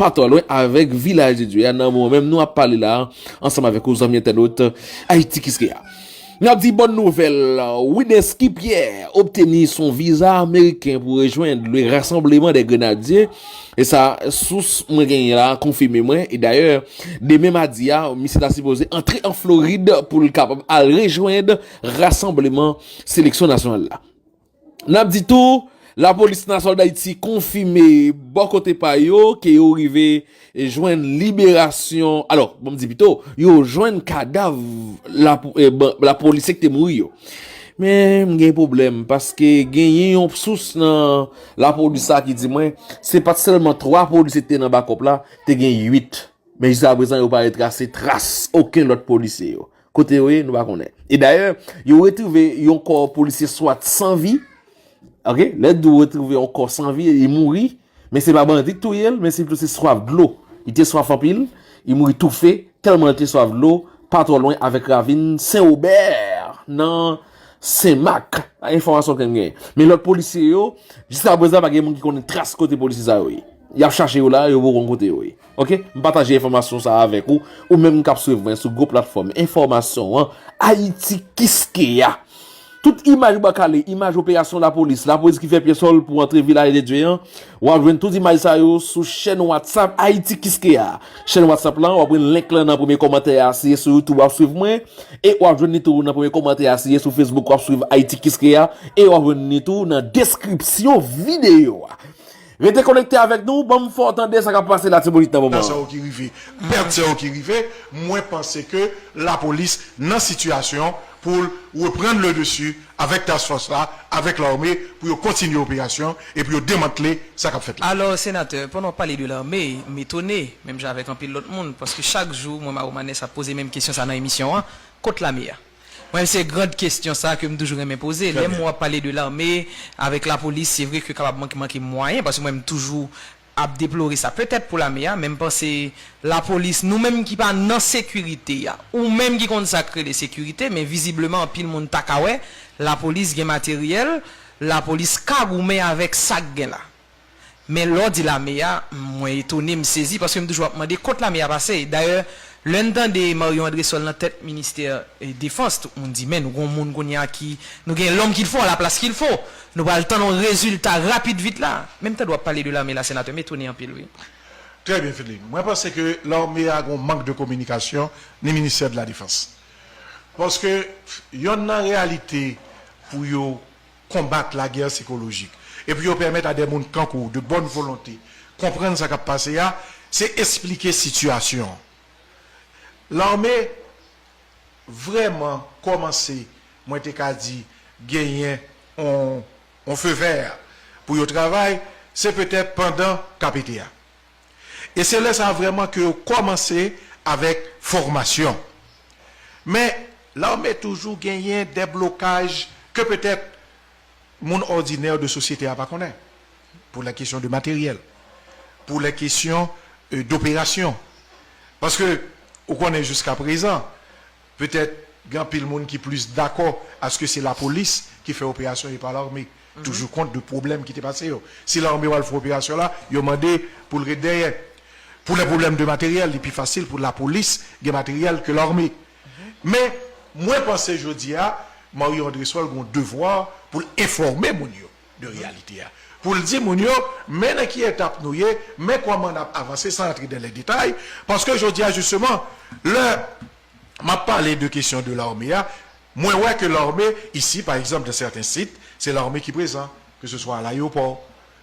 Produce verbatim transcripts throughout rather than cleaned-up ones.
pa twò lwen avèk Vilaj de Dye a, nan moman menm nou ap pale la, ansanm avèk ou, zanmi entènot, Ayiti Kiskeya. N ap di bòn nouvèl, Wideski Pierre obteni son viza ameriken pou rejwenn le Rassemblement des Grenadiers. E sa, sous mwen genyen la konfime mwen. E dayè, demen madi a, misye ta sipoze antre an Florid pou l kapab al rejwenn rasanbleman seleksyon nasyonal la. N ap di tou, Lapolis Nasyonal Dayiti konfime bò kote pa yo ke yo rive jwenn liberasyon, alò, bon, m di pito, yo jwenn kadav lapo-, eh, ban-, lapolisye ki te mouri yo. Men, m gen pwoblèm, paske genyen yon sous nan lapolis la ki di mwen, se pa t sèlman twa polisye ki te nan bakòp la, te gen uit. Men jiskaprezan, yo pa retrase tras okenn lòt polisye yo. Kote yo ye, nou pa konnen. E dayè, yo retwouve yon kò polisye swat san vi. Oke, lè di w retwouve yon kò san vi, li mouri. Men se pa bandi k touye l, men se pito se swaf dlo. Li te swaf anpil, li mouri toufe, tèlman li te swaf dlo, pa twò lwen avèk ravin Sen Wobè nan Senmak. Enfòmasyon ke m genyen. Men lòt polisye yo, jiskaprezan pa gen moun ki konnen tras kote polisye sa yo ye. Y ap chache yo la, yo poko konn kote yo ye. Oke? M pataje enfòmasyon sa a avèk ou, ou menm k ap swiv mwen sou gwo platfòm enfòmasyon an, Ayiti Kiskeya. Tout imaj ou ba kale, imaj operasyon lapolis, lapolis ki fè pye sòl pou antre Vilaj de Dye an, w ap jwenn tout imaj sa yo sou chèn WhatsApp Ayiti Kiskeya. Chèn WhatsApp lan, w ap jwenn link lan nan premye kòmantè a, si se sou YouTube w ap swiv mwen, e w ap jwenn li tou nan premye kòmantè a, si se sou Facebook w ap swiv Ayiti Kiskeya, e w ap jwenn li tou nan deskripsyon videyo a. Rete konekte avèk nou, ban m fè w tande sa k ap pase Latibonit nan moman an. Sa yo ki rive, pèt sa yo ki rive, mwen panse ke lapolis nan sitiyasyon pou l reprann le dessus avèk task force la, avèk lame, pou yo kontinye operasyon e pou yo demantle sa k ap fèt la. Alò, senatè, pandan w ap pale de lame, m etone, menm jan avèk anpil lòt moun, paske chak jou, mwen, Mario Manès ap poze menm kesyon sa nan emisyon an, kot lame a? Mwen, se grand kesyon sa ke m toujou renmen poze. Lè m wè w ap pale de lame avèk lapolis, se vre ke kapab manke, manke mwayen, paske mwen, m toujou ap deplore sa. Petèt pou lame a, men m panse lapolis, nou menm ki pa nan sekirite a, ou menm ki konn sa k rele sekirite, men vizibleman anpil moun ta ka wè, lapolis gen materyèl, lapolis ka goumen avèk sa k gen la. Men lè w di lame a, mwen etone, m sezi, paske m toujou ap mande kot lame a pase. Dayè, lè n tande Marion Andrésol nan tèt ministè, eh, defans, tout moun di, men nou gon moun kounye a ki, nou gen l'homme qu'il faut à la place qu'il faut. Nou pral tann yon rezilta rapid vit la. Men m tande w ap pale de lame la, senatè, m etone anpil, wi. Trè byen, Fedlin. Mwen panse ke lame a gon mank de kominikasyon, ni ministè de la defans. Paske yonn nan reyalite pou yo konbat lagè sikolojik, epi yo pèmèt a de moun kankou w, de bòn volonte, konprann sa k ap pase a, se esplike sitiyasyon an. Lame vrèman kòmanse, mwen te ka di, genyen on, on feu vert pou yo travay, se petèt pandan K P T a. E se lè sa a vrèman ke yo kòmanse avèk fòmasyon. Men, lame toujou genyen de blokaj ke petèt moun òdinè de sosyete a pa konnen. Pour les questions de matériel, pour les questions, euh, d'opération. Paske, ou konnen jiska prezan, petèt, gen anpil moun ki plis dakò aske se lapolis ki fè operasyon e pa lame. Toujou kont de pwoblèm ki te pase yo. Si lame pral fè operasyon la, yo mande pou l ret dèyè. Pou lè pwoblèm de materyèl, li pi fasil pou lapolis gen materyèl ke lame. Men, mwen panse jodi a, Marion Andrésol gen yon devwa pou l enfòme moun yo de reyalite a. Pou l di moun yo, men nan ki etap nou ye, men kòman n ap avanse san antre dans les détails. Paske jodi a, jisteman, lè m ap pale de kesyon de lame a, mwen wè ke lame, isi, pa egzanp, dans certains sites, se lame ki prezan, ke se swa a layewopò,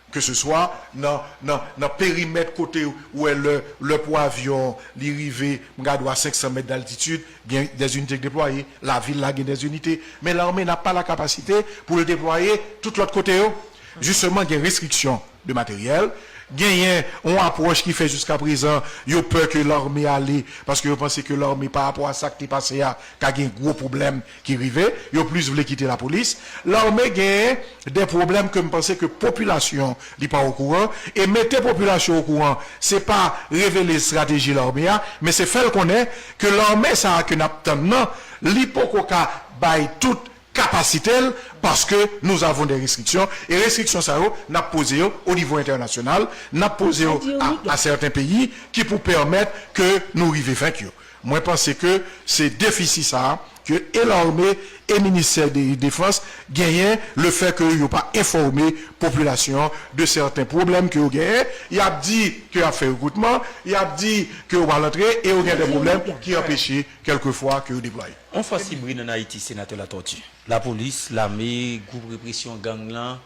ke se swa nan, nan, nan perimèt kote ou wè lè, lè pou avyon, li rive, m gade w a senk san mèt d'altitid, gen dè zinite k deplwaye, lavil la gen dè zinite. Men lame n'a pas la capacité pou l deplwaye tout lòt kote yo. Jisteman, gen restriksyon de materyèl, genyen yon apwòch ki fè jiska prezan, yo pè ke lame ale, paske yo panse ke lame, pa rapò a sa k te pase a, ka gen gwo pwoblèm ki rive, yo plis vle kite lapolis. Lame genyen de pwoblèm ke m panse ke popilasyon li pa okouran, e mete popilasyon okouran, se pa revele estrateji lame a, men se fè l konnen ke lame sa a ke n ap tann nan, li poko ka bay tout kapasite l, paske nous avons des restrictions, e restriksyon sa yo, n ap poze yo o nivo entènasyonal, n ap poze yo a, a sèten peyi ki pou pèmèt ke nou rive venk yo. Mwen panse ke se defisi sa a ke e lame e ministè de defans genyen, le fè ke yo pa enfòme popilasyon an de sèten pwoblèm ke yo genyen. Y ap di ke y ap fè rekritman, y ap di ke yo pral antre, e yo gen de pwoblèm ki anpeche kèlkefwa ke yo deplwaye. On fòs ibrid ann Ayiti, Senatè Latortue. Lapolis, lame, gwoup represyon gang lan,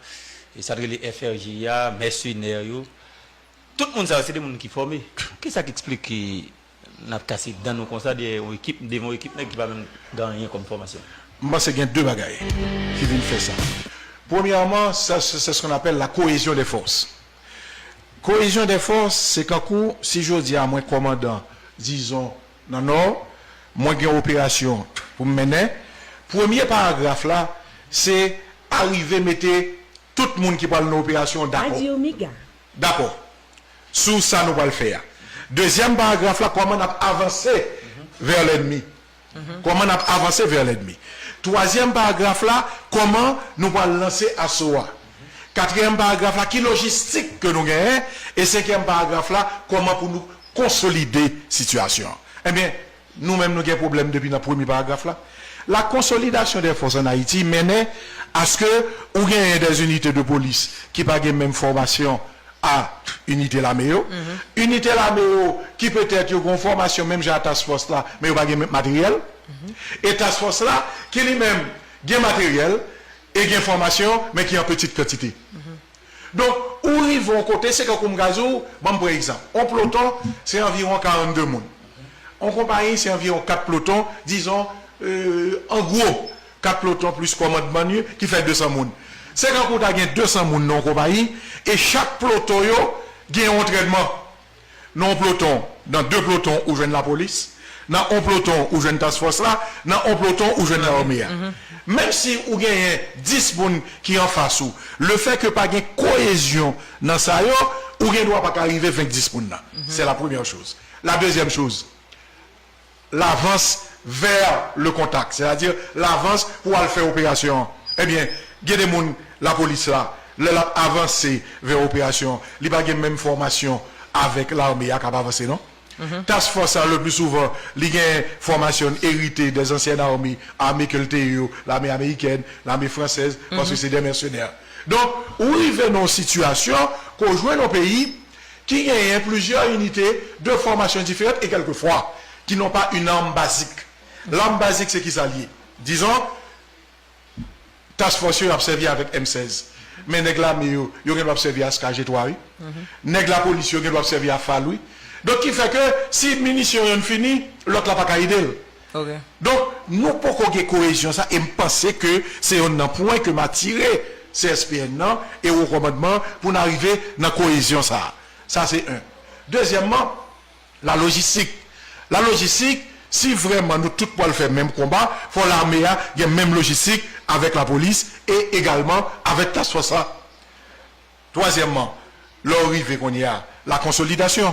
e sa t rele F R G a, mèsenè yo. Tout moun sa yo, se de moun ki fòme. Kisa k eksplike n ap kase dan nou konsa dèyè yon ekip, devan yon ekip nèg ki pa menm gen anyen kòm fòmasyon? M panse gen de bagay ki vin fè sa. Premyèman, sa, c'est ce qu'on appelle la cohésion des forces. Cohésion des forces, se kankou si jodi a mwen kòmandan, dizon, nan Nò, mwen gen operasyon pou m mennen. Premye paragraf la, se arive mete tout moun ki pral nan operasyon an dakò. Dakò sou sa nou pral fè a. Dezyèm paragraf la, kòman n ap avanse vè lènmi. Kòman n ap avanse vè lènmi. Twazyèm paragraf la, kòman nou pral lanse aso a. Katriyèm paragraf la, ki lojistik ke nou genyen. E senkyèm paragraf la, kòman pou nou konsolide sitiyasyon an. Ebyen, nou menm nou gen pwoblèm depi nan premye paragraf la. La consolidation des forces en Haïti mennen aske ou genyen des unités de police ki pa gen menm fòmasyon a inite lame yo. Inite lame yo ki petèt yo gen yon fòmasyon menm jan a task force la, men yo pa gen menm materyèl. E task force la ki li menm gen materyèl e gen fòmasyon, men ki an pitit kantite. Donk, ou rive yon kote, se kankou m ka di w, ban m pran egzanp. On ploton, se anviwon karannde moun. On konpayi, se anviwon kat ploton, dizon, euh, an gwo, kat ploton plis kòmandman yo, ki fè de san moun. Se kankou w ta gen de san moun nan yon konpayi, e chak ploton yo gen yon antrènman. Nan yon ploton, nan de ploton, ou jwenn lapolis. Nan yon ploton, ou jwenn task force la. Nan yon ploton, ou jwenn lame a. Menm si ou genyen dis moun ki anfas ou, le fè ke pa gen koyezyon nan sa yo, ou gen dwa pa ka rive venk dis moun nan. C'est la première chose. La deuxième chose, l'avance vers le contact, c'est-à-dire l'avance pou al fè operasyon an. Ebyen, gen de moun lapolis la, lè l ap avanse vè operasyon, li pa gen menm fòmasyon avèk lame a k ap avanse, non. Task force la, le plus souvent, li gen fòmasyon erite des anciennes armées, ame ke l te ye yo, lame amerikèn, lame fransèz, paske se de mèsenè. Donk, ou rive nan yon sitiyasyon ke w jwenn yon peyi ki genyen plizyè inite de fòmasyon diferan e kèlkefwa ki n'ont pas une arme basique. Lam bazik se kisa l ye? Dizon, task force yo, y ap sèvi avèk M sèz. Men nèg lame yo, yo gen dwa ap sèvi a S K G twa, wi. Nèg lapolis yo gen dwa ap sèvi a fal, wi. Donk, ki fè ke si minisyon yonn fini, lòt la pa ka ede l. Donk, nou poko gen koyezyon sa, e m panse ke se yonn nan pwen ke m atire C S P N nan e wo kòmandman pou n arive nan koyezyon sa. Sa se en. Dezyèmman, la lojistik. La lojistik, si vrèman nou tout pral fè menm konba, fò lame a gen menm lojistik avèk lapolis e egalman avèk task force la. Twazyèmman, lè w rive kounye a, la konsolidasyon.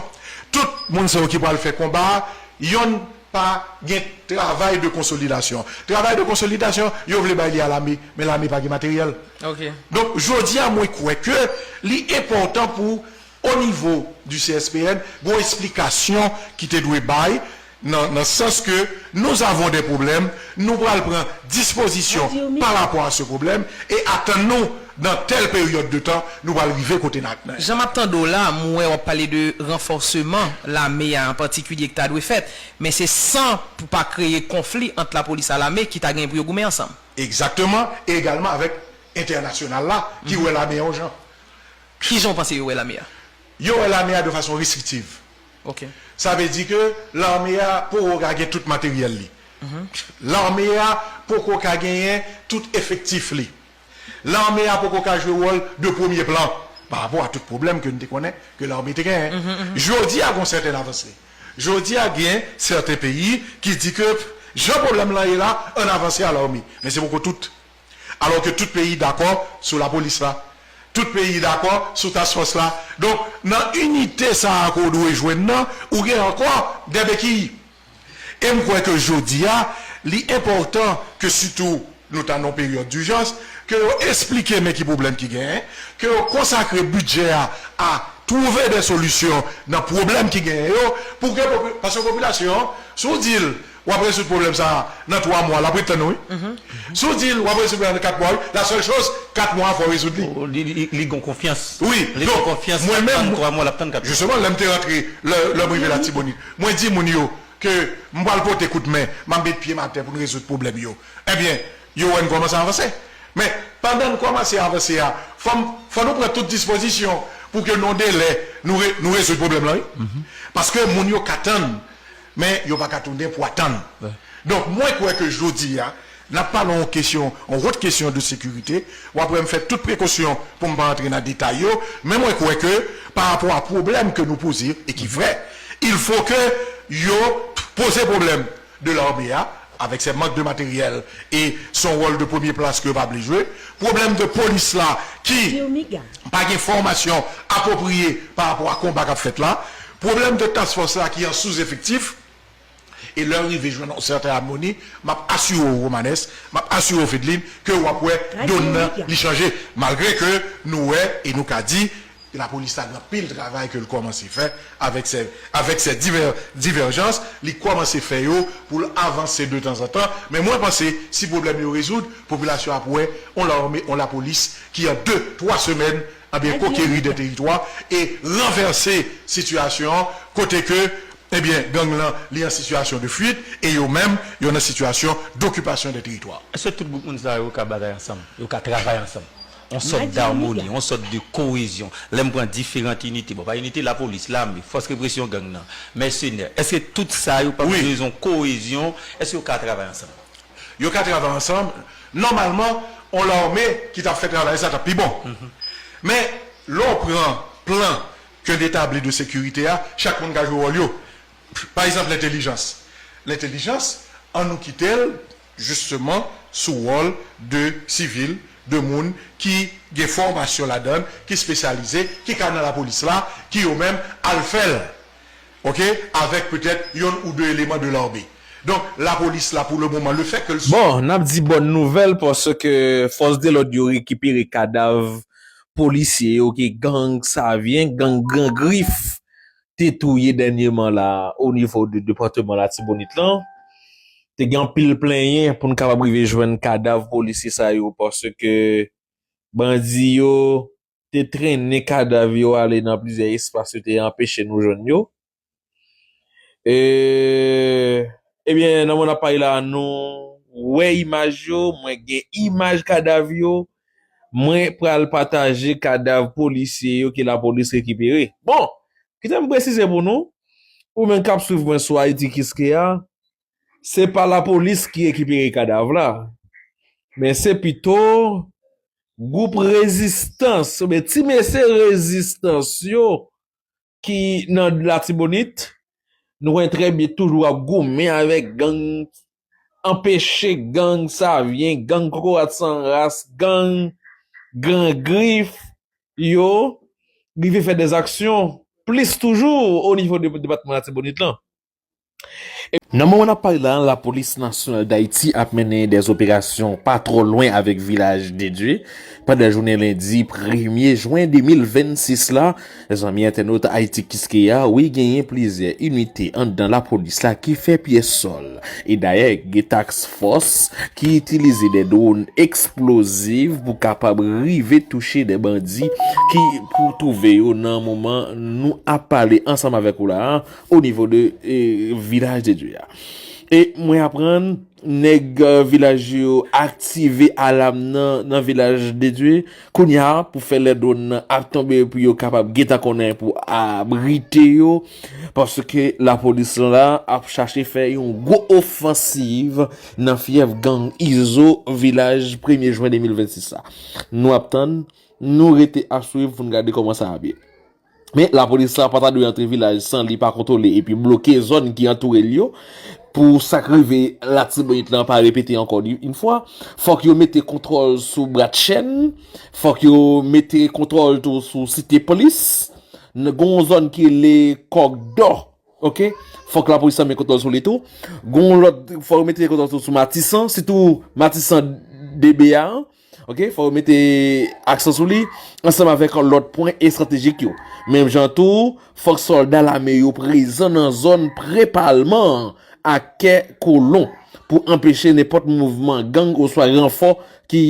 Tout moun sa yo ki pral fè konba a, yonn pa gen travay de konsolidasyon. Travay de konsolidasyon, yo vle bay li a lame, men lame pa gen materyèl. Donk, jodi a, mwen kwè ke li enpòtan pou, o nivo di C S P N, gon esplikasyon ki te dwe bay, nan, nan sans ke nous avons des problèmes, nou pral pran dispozisyon pa rapò a se pwoblèm, e atann nou, nan tèl peryòd de tan, nou pral rive kote n a, n a. Jan m ap tande w la, m wè w ap pale de ranfòseman lame a an patikilye ki ta dwe fèt, men se san pou pa kreye konfli ant lapolis a lame ki ta genyen pou yo goumen ansanm. Egzakteman, e egalman avèk entènasyonal la, ki wè lame a yon jan. Kijan w panse yo wè lame a? Yo wè lame a de fason restriktiv. Sa vle di ke lame a poko ka gen tout materyèl li. Lame a poko ka genyen tout efektif li. Lame a poko ka jwe wòl de premye plan pa rapò a tout pwoblèm ke n te konnen ke lame te genyen. Jodi a, gon sèten avanse. Jodi a, gen sèten peyi ki di ke jan pwoblèm lan ye la, ann avanse a lame. Men se poko tout. Alò ke tout peyi dakò sou lapolis la. Tout peyi dakò sou task force la. Donk, nan inite sa a ke w dwe jwenn nan, ou gen ankò de bekiy. E m kwè ke jodi a, li enpòtan ke sitou nou ta nan peryòd dijans, ke yo esplike men ki pwoblèm ki genyen, ke yo konsakre bidjè a a twouve de solisyon nan pwoblèm ki genyen yo, pou ke popi-, paske popilasyon an, si w di l w ap rezoud pwoblèm sa a nan twa mwa, l ap ret tann ou, wi. Si w di l w ap rezoud pwoblèm nan kat mwa, wi, la sèl choz, kat mwa a fò w rezoud li. Li, li, li gon konfyans. Wi, donk, mwen menm, twa mwa, l ap tann kat mwa. Jisteman, lè m te rantre, lè, lè m rive Latibonit, mwen di moun yo, ke m pral pote kout men, m ap met pye m atè pou n rezoud pwoblèm yo. Ebyen, yo wè n kòmanse avanse. Men, pandan n kòmanse avanse a, fò m, fò nou pran tout dispozisyon pou ke nan delè, nou re-, nou rezoud pwoblèm lan, wi. Paske moun yo ka tann, men yo pa ka tounen pou atann. Donk, mwen kwè ke jodi a, n ap pale yon kesyon, yon wòt kesyon de sekirite. W ap wè m fè tout prekosyon pou m pa antre nan detay yo, men mwen kwè ke pa rapò a pwoblèm ke nou poze, e ki vrè, il faut que yo poze pwoblèm de lame a, avec ses manques de matériel et son rôle de première place ke yo pa vle jwe, pwoblèm de polis la ki pa gen fòmasyon apwopriye pa rapò a konba k ap fèt la, pwoblèm de task force la ki an sou-efektif, e lè w rive jwenn yon sèten amoni, m ap asire w, Romanes, m ap asire w, Fedlin, ke w ap wè donn nan li chanje. Malgre ke nou wè e nou ka di, lapolis la gen anpil travay ke l kòmanse fè avèk sè, avèk sè divè-, divèjans, li kòmanse fè yo pou l avanse de tanzantan. Men mwen panse, si pwoblèm yo rezoud, popilasyon ap wè yon lame, yon lapolis ki an de, twa semèn, ebyen, konkeri de teritwa e ranvèse sitiyasyon an, kote ke Ebyen, gang lan, li an sitiyasyon de fuit, e yo menm, yo nan sitiyasyon dokipasyon de teritwa. Èske tout gwoup moun sa yo ka batay ansanm? Yo ka travay ansanm? Yon sòt damoni, yon sòt de koezyon. Lè m pran diferan inite, bon, pa inite lapolis, lame, fòs represyon gang nan, mèsenè, èske tout sa yo pa bezwen yon koezyon? Èske yo ka travay ansanm? Yo ka travay ansanm. Nòmalman, yon lame ki t ap fè travay sa t ap pi bon. Men, lè w pran plan ke n etabli de sekirite a, chak moun ka jwe wòl yo. Pa egzanp, lentelijans. Lentelijans, an nou kite l, jisteman, sou wòl de sivil, de moun ki gen fòmasyon ladan l, ki espesyalize, ki ka nan lapolis la, ki yo menm al fè l, oke, avèk petèt yonn ou de eleman de lame. Donk, lapolis la, pou le moman, le fè ke l... Bon, n ap di bòn nouvèl, paske fòs de lòd yo rekipere kadav polisye yo ke gang Savyen, gang Gran Grif, te touye dènyèman la, o nivo de depatman Latibonit lan. Te gen anpil plenyen pou n kapab rive jwenn kadav polisye sa yo, paske bandi yo te trennen kadav yo ale nan plizyè espas, yo te anpeche nou jwenn yo. E, ebyen, nan moman n ap pale la, nou wè imaj yo, mwen gen imaj kadav yo, mwen pral pataje kadav polisye yo ke lapolis rekipere. Bon, kite m presize pou nou, ou menm k ap swiv mwen sou Ayiti Kiskeya, se pa lapolis ki rekipere kadav la, men se pito gwoup rezistans, oubyen ti mesye rezistans yo ki nan Latibonit, nou konnen trè byen toujou ap goumen avèk gang, anpeche gang Savyen, gang Kokorat San Ras, gang Gran Grif yo rive fè dèzaksyon plis toujou o nivo de depatman Latibonit lan. Nan moman n ap pale la, Lapolis Nasyonal Dayiti ap mennen dèzoperasyon pa twò lwen avèk Vilaj de Dye. Pandan jounen lendi premye jen de mil vennsis la, zanmi entènot Ayiti Kiskeya, wi, genyen plizyè inite anndan lapolis la ki fè pyès sòl. E dayè, gen task fòs ki itilize de dwòn eksplozif pou kapab rive touche de bandi ki pou twouve yo nan moman nou ap pale ansanm avèk ou la a, o nivo de, eh, Vilaj de Dye a. E mwen aprann nèg, eh, Vilaj yo aktive alam nan, nan Vilaj de Dye. Kounye a, pou fè lè dwòn nan ap tonbe, pou yo kapab gentan konnen pou abrite yo. Paske lapolis lan la ap chache fè yon gwo ofansiv nan fyèf gang Izo, Vilaj premye jen de mil vennsis la. Nou ap tann, nou rete ap swiv pou n gade kòman sa ap ye. Men, lapolis la pa ta dwe antre Vilaj san li pa kontwole epi bloke zòn ki antoure l yo. Pou sa k rive Latibonit lan pa repete ankò yon fwa, fòk yo mete kontwòl sou Bratchèn, fòk yo mete kontwòl tou sou Site Plis. N-, gen yon zòn ki rele Kòk Dò, oke? Fòk lapolis lan met kontwòl sou li tou. Gen yon lòt, fòk yo mete kontwòl tou sou Matisan, sitou Matisan D B A, ok, fò yo mete aksan sou li, ansanm avèk lòt pwen estratejik yo. Menm jan tou, fòk sòlda lame yo prezan nan zòn pre palman an ak kè kolon pou anpeche nenpòt mouvman gang oswa ranfò ki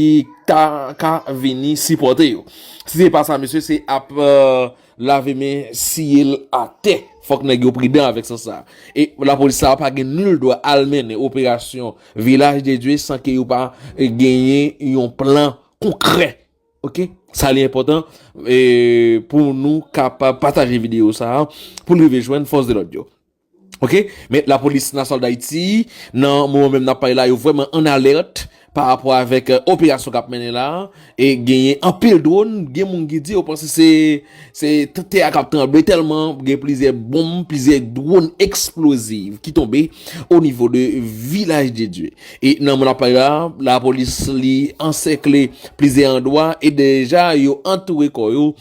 ta ka vini sipòte yo. Si se pa sa, mesye, se ap euh, lave men, siye l atè. Fòk nèg yo pridan avèk sans sa. E lapolis sa a pa gen nil dwa al mennen operasyon Vilaj de Dye san ke yo pa eh, genyen yon plan konkrè. Ok? Sa li enpòtan eh, pou nou kapab pataje videyo sa a pou l rive jwenn fòs de lòd yo. Ok? Men lapolis nasyonal d Ayiti, nan moman menm n ap pale la, yo vrèman an alèt pa rapò avèk eh, operasyon k ap mennen la. E genyen anpil dwòn, gen moun ki di yo panse se se tè a k ap tranble tèlman gen plizyè bonm, plizyè dwòn eksplozif ki tonbe o nivo de Vilaj de Dye. E nan moman n ap pale la, lapolis li ansèkle plizyè andwa e deja yo antoure kò yo